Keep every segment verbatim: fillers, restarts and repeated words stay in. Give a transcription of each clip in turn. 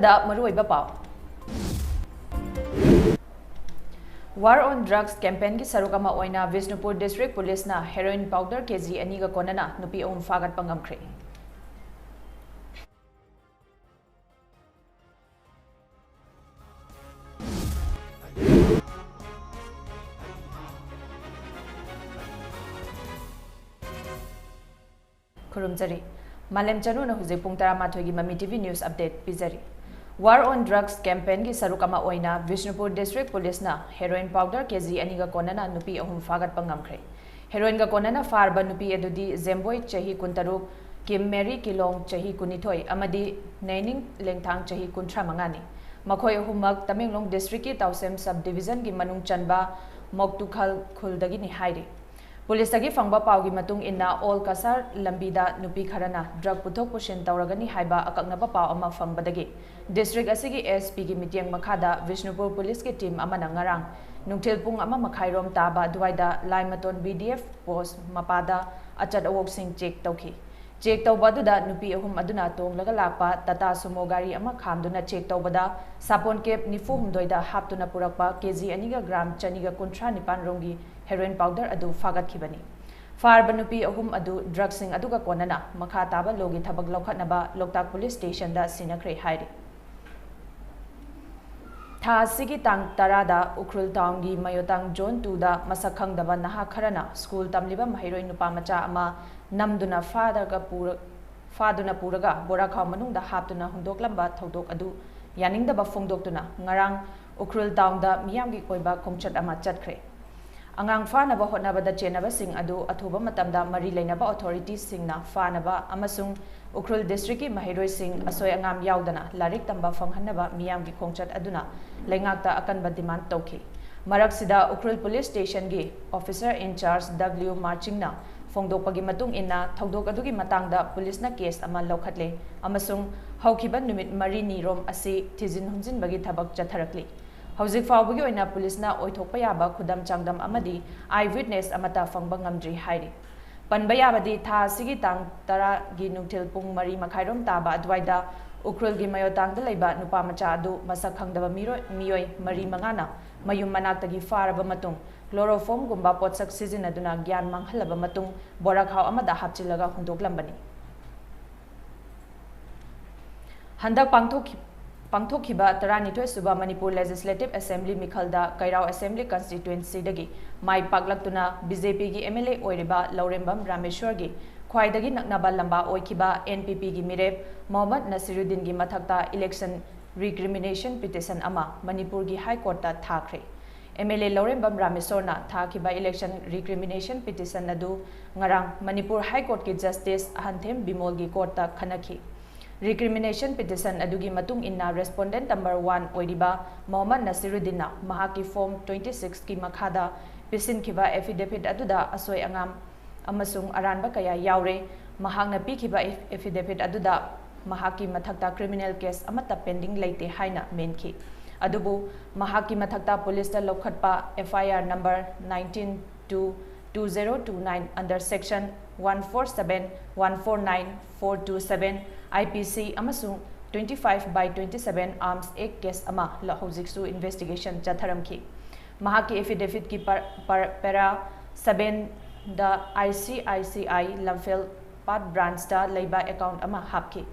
ꯗ ꯃꯔꯨꯑꯣꯏꯕ ꯄꯥꯎ꯫ War on Drugs campaignꯒꯤ ꯁꯔꯨꯛ ꯑꯃ ꯑꯣꯏꯅ ꯕꯤꯁꯅꯨꯄꯨꯔ District Policeꯅ heroin powder ꯀꯦꯖꯤ ꯑꯅꯤꯒ ꯀꯣꯟꯅꯅ ꯅꯨꯄꯤ ꯑꯍꯨꯝ ꯐꯥꯒꯠꯄ ꯉꯝꯈ꯭ꯔꯦ꯫ ꯈꯨꯔꯨꯝꯖꯔꯤ꯫ ꯃꯥꯂꯦꯝ ꯆꯅꯨꯅ ꯍꯧꯖꯤꯛ ꯄꯨꯡ ꯇꯔꯥꯃꯥꯊꯣꯏꯒꯤ ꯃꯃꯤ TV news update ꯄꯤꯖꯔꯤ꯫ War on Drugs campaignꯒꯤ ꯁꯔꯨꯛ ꯑꯃ ꯑꯣꯏꯅ ꯕꯤꯁꯅꯨꯄꯨꯔ District Policeꯅ heroin powder ꯀꯦꯖꯤ ꯑꯅꯤꯒ ꯀꯣꯟꯅꯅ ꯅꯨꯄꯤ ꯑꯍꯨꯝ ꯐꯥꯒꯠꯄ ꯉꯝꯈ꯭ꯔꯦ꯫ Heroinꯒ ꯀꯣꯟꯅꯅ ꯐꯥꯔꯕ ꯅꯨꯄꯤ ꯑꯗꯨꯗꯤ ꯖꯦꯝꯕꯣꯏ, ꯆꯍꯤ ꯀꯨꯟꯇꯔꯨꯛ, ꯀꯤꯝ ꯃꯦꯔꯤ ꯀꯤꯂꯣꯡ, ꯆꯍꯤ ꯀꯨꯟꯅꯤꯊꯣꯏ, ꯑꯃꯗꯤ ꯅꯩꯅꯤꯡ ꯂꯦꯡꯊꯥꯡ, ꯆꯍꯤ ꯀꯨꯟꯊ꯭ꯔꯥ ꯃꯉꯥꯅꯤ꯫ ꯃꯈꯣꯏ ꯑꯍꯨꯝꯃꯛ ꯇꯃꯦꯡꯂꯣꯡ districtꯀꯤ ꯇꯥꯎꯁꯦꯝ sub divisionꯒꯤ ꯃꯅꯨꯡ ꯆꯟꯕ ꯃꯣꯛꯇꯨꯈꯜ ꯈꯨꯜꯗꯒꯤꯅꯤ ꯍꯥꯏꯔꯤ꯫ ꯄꯨꯂꯤꯁꯇꯒꯤ ꯐꯪꯕ ꯄꯥꯎꯒꯤ ꯃꯇꯨꯡ ꯏꯟꯅ, ꯑꯣꯜ ꯀꯁꯥꯔ ꯂꯝꯕꯤꯗ ꯅꯨꯄꯤ ꯈꯔꯅ drug ꯄꯨꯊꯣꯛ ꯄꯨꯁꯤꯟ ꯇꯧꯔꯒꯅꯤ ꯍꯥꯏꯕ ꯑꯀꯛꯅꯕ ꯄꯥꯎ ꯑꯃ ꯐꯪꯕꯗꯒꯤ district ꯑꯁꯤꯒꯤ SPꯒꯤ ꯃꯤꯠꯌꯦꯡ ꯃꯈꯥꯗ ꯕꯤꯁꯅꯨꯄꯨꯔ ꯄꯨꯂꯤꯁꯀꯤ team ꯑꯃꯅ ꯉꯔꯥꯡ ꯅꯨꯡꯊꯤꯜ ꯄꯨꯡ ꯑꯃ ꯃꯈꯥꯏꯔꯣꯝ ꯇꯥꯕ ꯑꯗꯨꯋꯥꯏꯗ ꯂꯥꯏꯃꯇꯣꯟ BDF post ꯃꯄꯥꯗ ꯑꯆꯠ ꯑꯋꯣꯛꯁꯤꯡ check ꯇꯧꯈꯤ꯫ Check ꯇꯧꯕ ꯑꯗꯨꯗ ꯅꯨꯄꯤ ꯑꯍꯨꯝ ꯑꯗꯨꯅ ꯇꯣꯡꯂꯒ ꯂꯥꯛꯄ Tata Sumo ꯒꯥꯔꯤ ꯑꯃ ꯈꯥꯝꯗꯨꯅ check ꯇꯧꯕꯗ ꯁꯥꯄꯣꯟ cap ꯅꯤꯐꯨ ꯍꯨꯝꯗꯣꯏꯗ ꯍꯥꯞꯇꯨꯅ ꯄꯨꯔꯛꯄ ꯀꯦꯖꯤ ꯑꯅꯤꯒ gram ꯆꯅꯤꯒ ꯀꯨꯟꯊ꯭ꯔꯥ ꯅꯤꯄꯥꯟ ꯔꯣꯝꯒꯤ heroin powder ꯑꯗꯨ ꯐꯥꯒꯠꯈꯤꯕꯅꯤ꯫ ꯐꯥꯔꯕ ꯅꯨꯄꯤ ꯑꯍꯨꯝ ꯑꯗꯨ drugꯁꯤꯡ ꯑꯗꯨꯒ ꯀꯣꯟꯅꯅ ꯃꯈꯥ ꯇꯥꯕ lawꯒꯤ ꯊꯕꯛ ꯂꯧꯈꯠꯅꯕ ꯂꯣꯛꯇꯥꯛ police stationꯗ ꯁꯤꯟꯅꯈ꯭ꯔꯦ ꯍꯥꯏꯔꯤ꯫ ꯊꯥ ꯑꯁꯤꯒꯤ ꯇꯥꯡ ꯇꯔꯥꯗ ꯎꯈ꯭ꯔꯨꯜ townꯒꯤ ꯃꯌꯣꯇꯥꯡ zone twoꯗ ꯃꯁꯛ ꯈꯪꯗꯕ ꯅꯍꯥ ꯈꯔꯅ school ꯇꯝꯂꯤꯕ ꯃꯍꯩꯔꯣꯏ ꯅꯨꯄꯥ ꯃꯆꯥ ꯑꯃ ꯅꯝꯗꯨꯅ ꯐꯥꯗꯒ ꯄꯨꯔ-, ꯐꯥꯗꯨꯅ ꯄꯨꯔꯒ ꯕꯣꯔꯥꯈꯥꯎ ꯃꯅꯨꯡꯗ ꯍꯥꯞꯇꯨꯅ ꯍꯨꯟꯗꯣꯛꯂꯝꯕ ꯊꯧꯗꯣꯛ ꯑꯗꯨ ꯌꯥꯅꯤꯡꯗꯕ ꯐꯣꯡꯗꯣꯛꯇꯨꯅ ꯉꯔꯥꯡ ꯎꯈ꯭ꯔꯨꯜ townꯗ ꯃꯤꯌꯥꯝꯒꯤ ꯑꯣꯏꯕ ꯈꯣꯡꯆꯠ ꯑꯃ ꯆꯠꯈ꯭ꯔꯦ꯫ ꯑꯉꯥꯡ ꯐꯥꯅꯕ ꯍꯣꯠꯅꯕꯗ ꯆꯦꯟꯅꯕꯁꯤꯡ ꯑꯗꯨ ꯑꯊꯨꯕ ꯃꯇꯝꯗ ꯃꯔꯤ ꯂꯩꯅꯕ authoritiesꯁꯤꯡꯅ ꯐꯥꯅꯕ ꯑꯃꯁꯨꯡ ꯎꯈ꯭ꯔꯨꯜ districtꯀꯤ ꯃꯍꯩꯔꯣꯏꯁꯤꯡ ꯑꯁꯣꯏ ꯑꯉꯥꯝ ꯌꯥꯎꯗꯅ ꯂꯥꯏꯔꯤꯛ ꯇꯝꯕ ꯐꯪꯍꯟꯅꯕ ꯃꯤꯌꯥꯝꯒꯤ ꯈꯣꯡꯆꯠ ꯑꯗꯨꯅ ꯂꯩꯉꯥꯛꯇ ꯑꯀꯟꯕ demand ꯇꯧꯈꯤ꯫ ꯃꯔꯛꯁꯤꯗ Ukhrul police stationꯒꯤ officer in charge W ꯃꯥꯔꯆꯤꯡꯅ ꯐꯣꯡꯗꯣꯛꯄꯒꯤ ꯃꯇꯨꯡ ꯏꯟꯅ, ꯊꯧꯗꯣꯛ ꯑꯗꯨꯒꯤ ꯃꯇꯥꯡꯗ ꯄꯨꯂꯤꯁꯅ case ꯑꯃ ꯂꯧꯈꯠꯂꯦ ꯑꯃꯁꯨꯡ ꯍꯧꯈꯤꯕ ꯅꯨꯃꯤꯠ ꯃꯔꯤꯅꯤꯔꯣꯝ ꯑꯁꯤ ꯊꯤꯖꯤꯟ ꯍꯨꯝꯖꯤꯟꯕꯒꯤ ꯊꯕꯛ ꯆꯠꯊꯔꯛꯂꯤ꯫ ꯍꯧꯖꯤꯛ ꯐꯥꯎꯕꯒꯤ ꯑꯣꯏꯅ ꯄꯨꯂꯤꯁꯅ ꯑꯣꯏꯊꯣꯛꯄ ꯌꯥꯕ ꯈꯨꯗꯝ ꯆꯥꯡꯗꯝ ꯑꯃꯗꯤ eyewitness ꯑꯃꯠꯇ ꯐꯪꯕ ꯉꯝꯗ꯭ꯔꯤ ꯍꯥꯏꯔꯤ꯫ ꯄꯟꯕ ꯌꯥꯕꯗꯤ, ꯊꯥ ꯑꯁꯤꯒꯤ ꯇꯥꯡ ꯇꯔꯥꯒꯤ ꯅꯨꯡꯊꯤꯜ ꯄꯨꯡ ꯃꯔꯤ ꯃꯈꯥꯏꯔꯣꯝ ꯇꯥꯕ ꯑꯗꯨꯋꯥꯏꯗ ꯎꯈ꯭ꯔꯨꯜꯒꯤ ꯃꯌꯣꯇꯥꯡꯗ ꯂꯩꯕ ꯅꯨꯄꯥ ꯃꯆꯥ ꯑꯗꯨ ꯃꯁꯛ ꯈꯪꯗꯕ ꯃꯤꯔꯣꯏ ꯃꯤꯑꯣꯏ ꯃꯔꯤ ꯃꯉꯥꯅ ꯃꯌꯨꯝ ꯃꯅꯥꯛꯇꯒꯤ ꯐꯥꯔꯕ ꯃꯇꯨꯡ, ꯀ꯭ꯂꯣꯔꯣꯐꯣꯝꯒꯨꯝꯕ ꯄꯣꯠꯁꯛ ꯁꯤꯖꯤꯟꯅꯗꯨꯅ ꯒ꯭ꯌꯥꯟ ꯃꯥꯡꯍꯜꯂꯕ ꯃꯇꯨꯡ, ꯕꯣꯔꯥꯈꯥꯎ ꯑꯃꯗ ꯍꯥꯞꯆꯤꯜꯂꯒ ꯍꯨꯟꯗꯣꯛꯂꯝꯕꯅꯤ꯫ ꯍꯟꯗꯛ ꯄꯥꯡꯊꯣꯛꯈꯤ-, ꯄꯥꯡꯊꯣꯛꯈꯤꯕ ꯇꯔꯥꯅꯤꯊꯣꯏ ꯁꯨꯕ ꯃꯅꯤꯄꯨꯔ ꯂꯦꯖꯤꯁꯂꯦꯇꯤꯚ ꯑꯦꯁꯦꯝꯕ꯭ꯂꯤ ꯃꯤꯈꯜꯗ ꯀꯩꯔꯥꯎ ꯑꯦꯁꯦꯝꯕ꯭ꯂꯤ ꯀꯟꯁꯇꯤꯇ꯭ꯋꯦꯟꯁꯤꯗꯒꯤ ꯃꯥꯏ ꯄꯥꯛꯂꯛꯇꯨꯅ ꯕꯤ ꯖꯦ ꯄꯤꯒꯤ ꯑꯦꯝ ꯑꯦꯜ ꯑꯦ ꯑꯣꯏꯔꯤꯕ ꯂꯧꯔꯦꯝꯕꯝ ꯔꯥꯃꯦꯁ꯭ꯋꯔꯒꯤ ꯈ꯭ꯋꯥꯏꯗꯒꯤ ꯅꯛꯅꯕ ꯂꯝꯕꯥ ꯑꯣꯏꯈꯤꯕ ꯑꯦꯟ ꯄꯤ ꯄꯤꯒꯤ ꯃꯤꯔꯦꯞ ꯃꯣꯍꯝꯃꯗ ꯅꯁꯤꯔꯨꯗꯤꯟꯒꯤ ꯃꯊꯛꯇ ꯏꯂꯦꯛꯁꯟ ꯔꯤꯀ꯭ꯔꯤꯃꯤꯅꯦꯁꯟ ꯄꯤꯇꯤꯁꯟ ꯑꯃ ꯃꯅꯤꯄꯨꯔꯒꯤ ꯍꯥꯏ ꯀꯣꯔꯠꯇ ꯊꯥꯈ꯭ꯔꯦ꯫ ꯑꯦꯝ ꯑꯦꯜ ꯑꯦ ꯂꯧꯔꯦꯝꯕꯝ ꯔꯥꯃꯦꯁ꯭ꯋꯔꯅ ꯊꯥꯈꯤꯕ ꯏꯂꯦꯛꯁꯟ ꯔꯤꯀ꯭ꯔꯤꯃꯤꯅꯦꯁꯟ ꯄꯤꯇꯤꯁꯟ ꯑꯗꯨ ꯉꯔꯥꯡ ꯃꯅꯤꯄꯨꯔ ꯍꯥꯏ ꯀꯣꯔꯠꯀꯤ ꯖꯁꯇꯤꯁ ꯑꯍꯟꯊꯦꯝ ꯕꯤꯃꯣꯜꯒꯤ ꯀꯣꯔꯠꯇ ꯈꯟꯅꯈꯤ꯫ ꯔꯤꯀ꯭ꯔꯤꯃꯤꯅꯦꯁꯟ ꯄꯤꯇꯤꯁꯟ ꯑꯗꯨꯒꯤ ꯃꯇꯨꯡ ꯏꯟꯅ ꯔꯦꯁꯄꯣꯟꯗꯦꯟꯠ ꯅꯝꯕꯔ ꯋꯥꯟ ꯑꯣꯏꯔꯤꯕ ꯃꯣꯍꯝꯃꯗ ꯅꯁꯤꯔꯨꯗꯤꯟꯅ ꯃꯍꯥꯛꯀꯤ ꯐꯣꯔꯝ ꯇ꯭ꯋꯦꯟꯇꯤ ꯁꯤꯛꯁꯀꯤ ꯃꯈꯥꯗ ꯄꯤꯁꯤꯟꯈꯤꯕ ꯑꯦꯐꯤꯗꯦꯚꯤꯠ ꯑꯗꯨꯗ ꯑꯁꯣꯏ ꯑꯉꯥꯝ ꯑꯃꯁꯨꯡ ꯑꯔꯥꯟꯕ ꯀꯌꯥ ꯌꯥꯎꯔꯦ꯫ ꯃꯍꯥꯛꯅ ꯄꯤꯈꯤꯕ ꯑꯦꯐ-, ꯑꯦꯐꯤꯗꯦꯚꯤꯠ ꯑꯗꯨꯗ ꯃꯍꯥꯛꯀꯤ ꯃꯊꯛꯇ ꯀ꯭ꯔꯤꯃꯤꯅꯦꯜ ꯀꯦꯁ ꯑꯃꯠꯇ ꯄꯦꯟꯗꯤꯡ ꯂꯩꯇꯦ ꯍꯥꯏꯅ ꯃꯦꯟꯈꯤ꯫ ꯑꯗꯨꯕꯨ ꯃꯍꯥꯛꯀꯤ ꯃꯊꯛꯇ ꯄꯨꯂꯤꯁꯇ ꯂꯧꯈꯠꯄ F I R number nineteen two two zero two nine under section one four seven, one four nine, four two seven I P C ꯑꯃꯁꯨꯡ twenty five by twenty seven Arms Act case ꯑꯃ ꯂ-, ꯍꯧꯖꯤꯛꯁꯨ investigation ꯆꯠꯊꯔꯝꯈꯤ꯫ ꯃꯍꯥꯛꯀꯤ ꯑꯦꯐꯤꯗꯦꯚꯤꯠꯀꯤ para-, para-, para sevenꯗ I C I C I Lamphel ꯄꯥꯠ ꯕ꯭ꯔꯥꯟꯆꯇ ꯂꯩꯕ ꯑꯦꯀꯥꯎꯟꯠ ꯑꯃ ꯍꯥꯞꯈꯤ꯫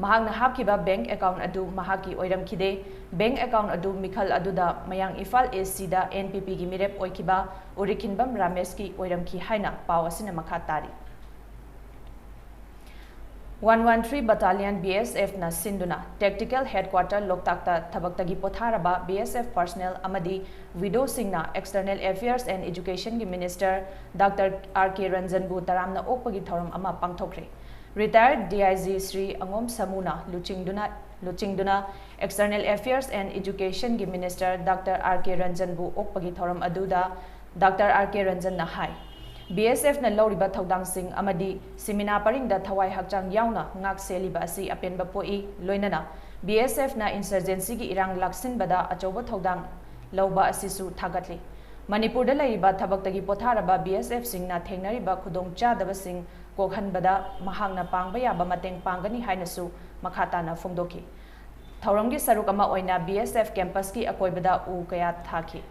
ꯃꯍꯥꯛꯅ ꯍꯥꯞꯈꯤꯕ ꯕꯦꯡꯛ ꯑꯦꯀꯥꯎꯟꯠ ꯑꯗꯨ ꯃꯍꯥꯛꯀꯤ ꯑꯣꯏꯔꯝꯈꯤꯗꯦ꯫ ꯕꯦꯡꯛ ꯑꯦꯀꯥꯎꯟꯠ ꯑꯗꯨ ꯃꯤꯈꯜ ꯑꯗꯨꯗ ꯃꯌꯥꯡ ꯏꯝꯐꯥꯜ ꯏꯁ꯭ꯠꯇ ꯑꯦꯟ ꯄꯤ ꯄꯤꯒꯤ ꯃꯤꯔꯦꯞ ꯑꯣꯏꯈꯤꯕ ꯎꯔꯤꯈꯤꯟꯕꯝ ꯔꯥꯃꯦꯁꯀꯤ ꯑꯣꯏꯔꯝꯈꯤ ꯍꯥꯏꯅ ꯄꯥꯎ ꯑꯁꯤꯅ ꯃꯈꯥ ꯇꯥꯔꯤ꯫ One one three Battalion B S Fꯅ ꯁꯤꯟꯗꯨꯅ Tactical Headquarter ꯂꯣꯛꯇꯥꯛꯇ ꯊꯕꯛꯇꯒꯤ ꯄꯣꯊꯥꯔꯕ B S F personnel ꯑꯃꯗꯤ ꯋꯤꯗꯣꯁꯤꯡꯅ External Affairs and Educationꯒꯤ Minister Doctor R K ꯔꯟꯖꯟꯕꯨ ꯇꯔꯥꯝꯅ ꯑꯣꯛꯄꯒꯤ ꯊꯧꯔꯝ ꯑꯃ ꯄꯥꯡꯊꯣꯛꯈ꯭ꯔꯦ꯫ Retired D I G Shri ꯑꯉꯣꯝ ꯁꯥꯃꯨꯅ ꯂꯨꯆꯤꯡꯗꯨꯅ, ꯂꯨꯆꯤꯡꯗꯨꯅ External Affairs and Educationꯒꯤ Minister Doctor R K ꯔꯟꯖꯟꯕꯨ ꯑꯣꯛꯄꯒꯤ ꯊꯧꯔꯝ ꯑꯗꯨꯗ Doctor R K ꯔꯟꯖꯟꯅ ꯍꯥꯏ, B S Fꯅ ꯂꯧꯔꯤꯕ ꯊꯧꯗꯥꯡꯁꯤꯡ ꯑꯃꯗꯤ ꯁꯤꯃꯤꯅꯥ ꯄꯔꯤꯡꯗ ꯊꯋꯥꯏ ꯍꯛꯆꯥꯡ ꯌꯥꯎꯅ ꯉꯥꯛ ꯁꯦꯜꯂꯤꯕ ꯑꯁꯤ ꯑꯄꯦꯟꯕ ꯄꯣꯛꯏ, ꯂꯣꯏꯅꯅ B S Fꯅ insurgencyꯒꯤ ꯏꯔꯥꯡ ꯂꯥꯛꯁꯤꯟꯕꯗ ꯑꯆꯧꯕ ꯊꯧꯗꯥꯡ ꯂꯧꯕ ꯑꯁꯤꯁꯨ ꯊꯥꯒꯠꯂꯤ꯫ ꯃꯅꯤꯄꯨꯔꯗ ꯂꯩꯔꯤꯕ ꯊꯕꯛꯇꯒꯤ ꯄꯣꯊꯥꯔꯕ ꯕꯤ ꯑꯦꯁ ꯑꯦꯐꯁꯤꯡꯅ ꯊꯦꯡꯅꯔꯤꯕ ꯈꯨꯗꯣꯡꯆꯥꯗꯕꯁꯤꯡ ꯀꯣꯛꯍꯟꯕꯗ ꯃꯍꯥꯛꯅ ꯄꯥꯡꯕ ꯌꯥꯕ ꯃꯇꯦꯡ ꯄꯥꯡꯒꯅꯤ ꯍꯥꯏꯅꯁꯨ ꯃꯈꯥ ꯇꯥꯅ ꯐꯣꯡꯗꯣꯛꯈꯤ꯫ ꯊꯧꯔꯝꯒꯤ ꯁꯔꯨꯛ ꯑꯃ ꯑꯣꯏꯅ ꯕꯤ ꯑꯦꯁ ꯑꯦꯐ ꯀꯦꯝꯄꯁꯀꯤ ꯑꯀꯣꯏꯕꯗ ꯎ ꯀꯌꯥ ꯊꯥꯈꯤ꯫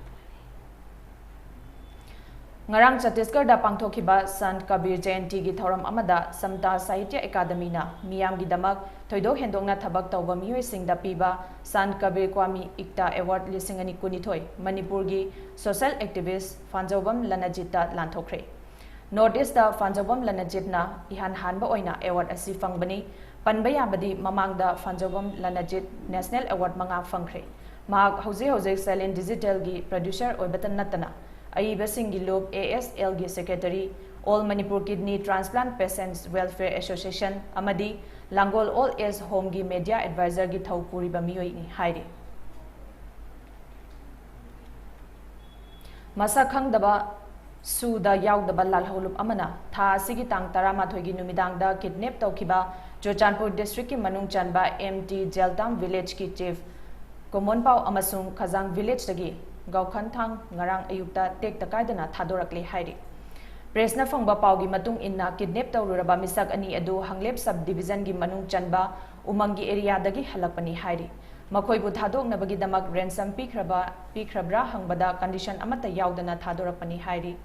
ꯉꯔꯥꯡ ꯆꯇꯤꯁꯒꯔꯗ ꯄꯥꯡꯊꯣꯛꯈꯤꯕ ꯁꯟꯠ ꯀꯕꯤꯔ ꯖꯌꯟꯇꯤꯒꯤ ꯊꯧꯔꯝ ꯑꯃꯗ ꯁꯝꯇꯥ ꯁꯥꯍꯤꯇ꯭ꯌ ꯑꯦꯀꯥꯗꯃꯤꯅ ꯃꯤꯌꯥꯝꯒꯤꯗꯃꯛ ꯊꯣꯏꯗꯣꯛ ꯍꯦꯟꯗꯣꯛꯅ ꯊꯕꯛ ꯇꯧꯕ ꯃꯤꯑꯣꯏꯁꯤꯡꯗ ꯄꯤꯕ ꯁꯟꯠ ꯀꯕꯤꯔ ꯀ꯭ꯋꯥꯃꯤ ꯏꯛꯇꯥ ꯑꯦꯋꯥꯔꯗ ꯂꯤꯁꯤꯡ ꯑꯅꯤ ꯀꯨꯟꯅꯤꯊꯣꯏ ꯃꯅꯤꯄꯨꯔꯒꯤ ꯁꯣꯁꯦꯜ ꯑꯦꯛꯇꯤꯚꯤꯁ ꯐꯥꯟꯖꯧꯕꯝ ꯂꯅꯖꯤꯠꯇ ꯂꯥꯟꯊꯣꯛꯈ꯭ꯔꯦ꯫ ꯅꯣꯔꯠ ꯏꯁꯇ ꯐꯥꯟꯖꯧꯕꯝ ꯂꯅꯖꯤꯠꯅ ꯏꯍꯥꯟ ꯍꯥꯟꯕ ꯑꯣꯏꯅ ꯑꯦꯋꯥꯔꯗ ꯑꯁꯤ ꯐꯪꯕꯅꯤ꯫ ꯄꯟꯕ ꯌꯥꯕꯗꯤ, ꯃꯃꯥꯡꯗ ꯐꯥꯟꯖꯧꯕꯝ ꯂꯅꯖꯤꯠ ꯅꯦꯁꯅꯦꯜ ꯑꯦꯋꯥꯔꯗ ꯃꯉꯥ ꯐꯪꯈ꯭ꯔꯦ꯫ ꯃꯍꯥꯛ ꯍꯧꯖꯤꯛ ꯍꯧꯖꯤꯛ ꯁꯥꯏꯂꯦꯟ ꯗꯤꯖꯤꯇꯦꯜꯒꯤ ꯄ꯭ꯔꯣꯗ꯭ꯌꯨꯁꯔ ꯑꯣꯏꯕꯇ ꯅꯠꯇꯅ, ꯑꯏꯕꯁꯤꯡꯒꯤ ꯂꯨꯞ, ꯑꯦ ꯑꯦꯁ ꯑꯦꯜꯒꯤ secretary, all Manipur kidney transplant patients welfare association ꯑꯃꯗꯤ ꯂꯥꯡꯒꯣꯜ ꯑꯣꯜꯗ ꯑꯦꯖ ꯍꯣꯝꯒꯤ ꯃꯦꯗꯤꯌꯥ ꯑꯦꯗꯚꯥꯏꯖꯔꯒꯤ ꯊꯧ ꯄꯨꯔꯤꯕ ꯃꯤꯑꯣꯏꯅꯤ ꯍꯥꯏꯔꯤ꯫ ꯃꯁꯛ ꯈꯪꯗꯕ ꯁꯨꯗ ꯌꯥꯎꯗꯕ ꯂꯥꯜꯍꯧꯂꯨꯞ ꯑꯃꯅ ꯊꯥ ꯑꯁꯤꯒꯤ ꯇꯥꯡ ꯇꯔꯥꯃꯥꯊꯣꯏꯒꯤ ꯅꯨꯃꯤꯗꯥꯡꯗ ꯀꯤꯗꯅꯦꯞ ꯇꯧꯈꯤꯕ ꯆꯨꯔꯆꯥꯟꯄꯨꯔ ꯗꯤꯁꯇ꯭ꯔꯤꯛꯀꯤ ꯃꯅꯨꯡ ꯆꯟꯕ ꯑꯦꯝ ꯇꯤ ꯖꯦꯜꯇꯥꯝ ꯚꯤꯂꯦꯖꯀꯤ ꯆꯤꯐ ꯀꯣꯃꯣꯟꯄꯥꯎ ꯑꯃꯁꯨꯡ ꯈꯖꯥꯡ ꯚꯤꯂꯦꯖꯇꯒꯤ ꯒꯥꯎꯈꯟꯊꯥꯡ ꯉꯔꯥꯡ ꯑꯌꯨꯛꯇ ꯇꯦꯛꯇ ꯀꯥꯏꯗꯅ ꯊꯥꯗꯣꯔꯛꯂꯦ ꯍꯥꯏꯔꯤ꯫ ꯄ꯭ꯔꯦꯁꯅ ꯐꯪꯕ ꯄꯥꯎꯒꯤ ꯃꯇꯨꯡ ꯏꯟꯅ, ꯀꯤꯗꯅꯦꯞ ꯇꯧꯔꯨꯔꯕ ꯃꯤꯁꯛ ꯑꯅꯤ ꯑꯗꯨ ꯍꯪꯂꯦꯞ ꯁꯕ ꯗꯤꯚꯤꯖꯟꯒꯤ ꯃꯅꯨꯡ ꯆꯟꯕ ꯎꯃꯪꯒꯤ ꯑꯦꯔꯤꯌꯥꯗꯒꯤ ꯍꯜꯂꯛꯄꯅꯤ ꯍꯥꯏꯔꯤ꯫ ꯃꯈꯣꯏꯕꯨ ꯊꯥꯗꯣꯛꯅꯕꯒꯤꯗꯃꯛ ꯔꯦꯟꯁꯝ ꯄꯤꯈ꯭ꯔꯕ, ꯄꯤꯈ꯭ꯔꯕ꯭ꯔꯥ ꯍꯪꯕꯗ ꯀꯟꯗꯤꯁꯟ ꯑꯃꯠꯇ ꯌꯥꯎꯗꯅ ꯊꯥꯗꯣꯔꯛꯄꯅꯤ ꯍꯥꯏꯔꯤ꯫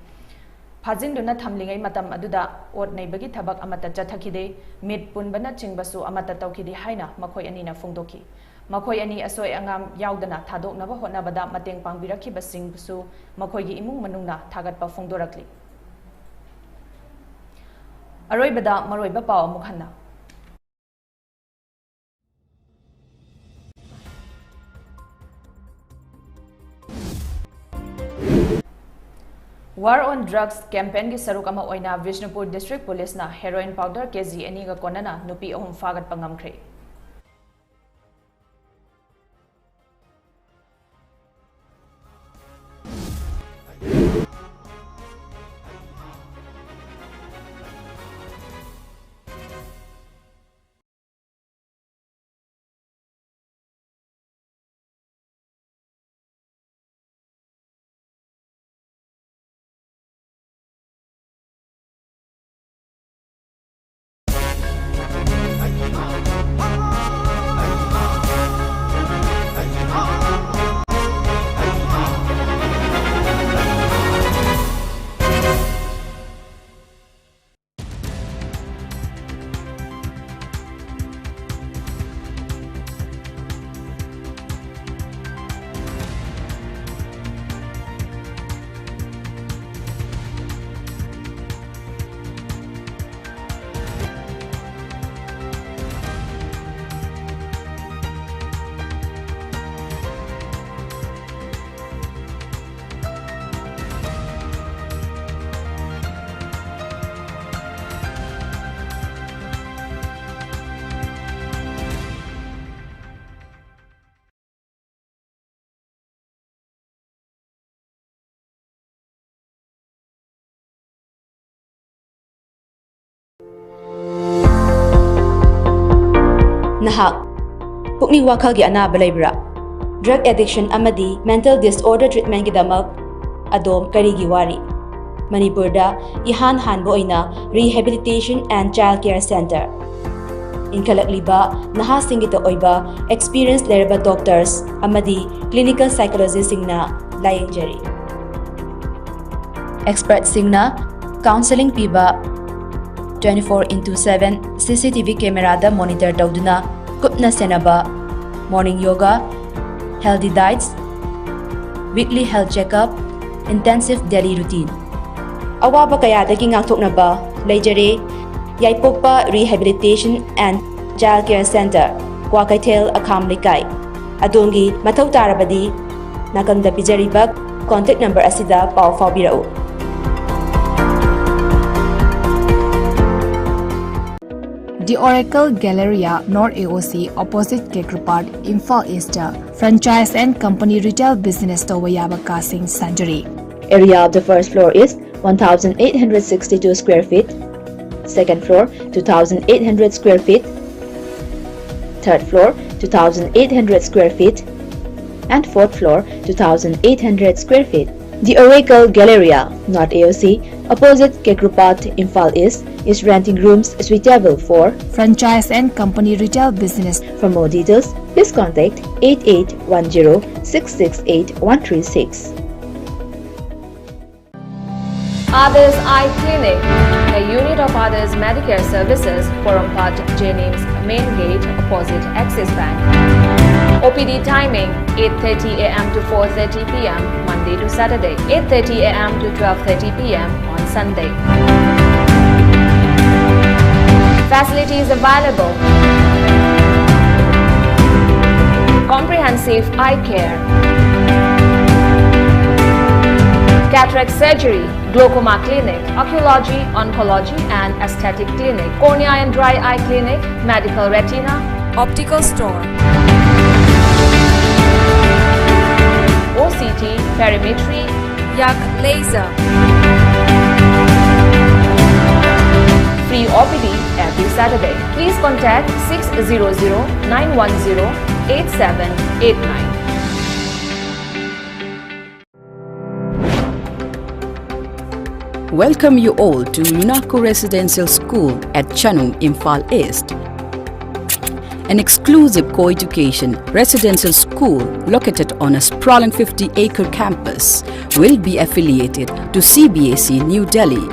ꯐꯥꯖꯤꯟꯗꯨꯅ ꯊꯝꯂꯤꯉꯩ ꯃꯇꯝ ꯑꯗꯨꯗ ꯑꯣꯠ ꯅꯩꯕꯒꯤ ꯊꯕꯛ ꯑꯃꯠꯇ ꯆꯠꯊꯈꯤꯗꯦ, ꯃꯤꯠ ꯄꯨꯟꯕꯅꯆꯤꯡꯕꯁꯨ ꯑꯃꯠꯇ ꯇꯧꯈꯤꯗꯦ ꯍꯥꯏꯅ ꯃꯈꯣꯏ ꯑꯅꯤꯅ ꯐꯣꯡꯗꯣꯛꯈꯤ꯫ ꯃꯈꯣꯏ ꯑꯅꯤ ꯑꯁꯣꯏ ꯑꯉꯥꯝ ꯌꯥꯎꯗꯅ ꯊꯥꯗꯣꯛꯅꯕ ꯍꯣꯠꯅꯕꯗ ꯃꯇꯦꯡ ꯄꯥꯡꯕꯤꯔꯛꯈꯤꯕꯁꯤꯡꯕꯨꯁꯨ ꯃꯈꯣꯏꯒꯤ ꯏꯃꯨꯡ ꯃꯅꯨꯡꯅ ꯊꯥꯒꯠꯄ ꯐꯣꯡꯗꯣꯔꯛꯂꯤ꯫ ꯑꯔꯣꯏꯕꯗ ꯃꯔꯨꯑꯣꯏꯕ ꯄꯥꯎ ꯑꯃꯨꯛ ꯍꯟꯅ꯫ War on Drugs campaignꯒꯤ ꯁꯔꯨꯛ ꯑꯃ ꯑꯣꯏꯅ ꯕꯤꯁꯅꯨꯄꯨꯔ ꯗꯤꯁꯇ꯭ꯔꯤꯛ ꯄꯨꯂꯤꯁꯅ heroin powder ꯀꯦꯖꯤ ꯑꯅꯤꯒ ꯀꯣꯟꯅꯅ ꯅꯨꯄꯤ ꯑꯍꯨꯝ ꯐꯥꯒꯠꯄ ꯉꯝꯈ꯭ꯔꯦ꯫ ꯅꯍꯥꯛ ꯄꯨꯛꯅꯤꯡ ꯋꯥꯈꯜꯒꯤ ꯑꯅꯥꯕ ꯂꯩꯕ꯭ꯔꯥ? Drug addiction ꯑꯃꯗꯤ mental disorder treatmentꯒꯤꯗꯃꯛ ꯑꯗꯣꯝ ꯀꯔꯤꯒꯤ ꯋꯥꯔꯤ? ꯃꯅꯤꯄꯨꯔꯗ ꯏꯍꯥꯟ ꯍꯥꯟꯕ ꯑꯣꯏꯅ Rehabilitation and Child Care Center, ꯏꯟꯈꯠꯂꯛꯂꯤꯕ ꯅꯍꯥꯁꯤꯡꯒꯤꯗ ꯑꯣꯏꯕ experience ꯂꯩꯔꯕ doctors ꯑꯃꯗꯤ clinical psychologistꯁꯤꯡꯅ ꯂꯥꯌꯦꯡꯖꯔꯤ꯫ Expertꯁꯤꯡꯅ counselling ꯄꯤꯕ, twenty four into seven CCTV cameraꯗ monitor ꯇꯧꯗꯨꯅ ꯀꯨꯞꯅ ꯁꯦꯟꯅꯕ, morning yoga, healthy diets, weekly health checkup, intensive daily routine꯫ ꯑꯋꯥꯕ ꯀꯌꯥꯗꯒꯤ ꯉꯥꯛꯊꯣꯛꯅꯕ ꯂꯩꯖꯔꯦ꯫ ꯌꯥꯏꯄꯣꯛꯄ Rehabilitation and Child Care Center, Kwakeithel, ꯑꯈꯥꯝ ꯂꯩꯀꯥꯏ꯫ ꯑꯗꯣꯝꯒꯤ ꯃꯊꯧ ꯇꯥꯔꯕꯗꯤ ꯅꯥꯀꯟꯗ ꯄꯤꯖꯔꯤꯕ contact number ꯑꯁꯤꯗ ꯄꯥꯎ ꯐꯥꯎꯕꯤꯔꯛꯎ꯫ The Oracle Galleria, North AOC, opposite Kekrupat, Imphal East, franchise and company retail business ꯇꯧꯕ ꯌꯥꯕ ꯀꯥꯁꯤꯡ ꯁꯥꯖꯔꯤ꯫ Area of the first floor is one thousand eight hundred sixty-two square feet, second floor two thousand eight hundred square feet, third floor two thousand eight hundred square feet, and fourth floor two thousand eight hundred square feet. The Oracle Galleria, North AOC, opposite Kekrupat, Imphal East, is renting rooms suitable for franchise and company retail business. For more details, please contact eight eight one zero six six eight one three six. Others Eye Clinic, a unit of Others Medicare Services, Porompat, Jennings Main Gate, opposite Axis Bank. O P D timing eight thirty a m to four thirty p m, Monday to Saturday, eight thirty a m to twelve thirty p m on Sunday. Facilities available: comprehensive eye care, cataract surgery, glaucoma clinic, oncology, oncology and aesthetic clinic, cornea and dry eye clinic, medical retina, optical store, O C T, perimetry, yak laser, Free O P D every Saturday. Please contact six zero zero nine one zero eight seven eight nine. Welcome you all to Munaku Residential School at Chanung, Imphal East. An exclusive co-education residential school located on a sprawling fifty-acre campus will be affiliated to C B S E New Delhi.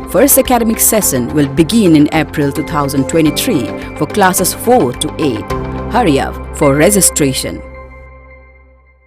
First academic session will begin in April two thousand twenty-three for classes four to eight. Hurry up for registration.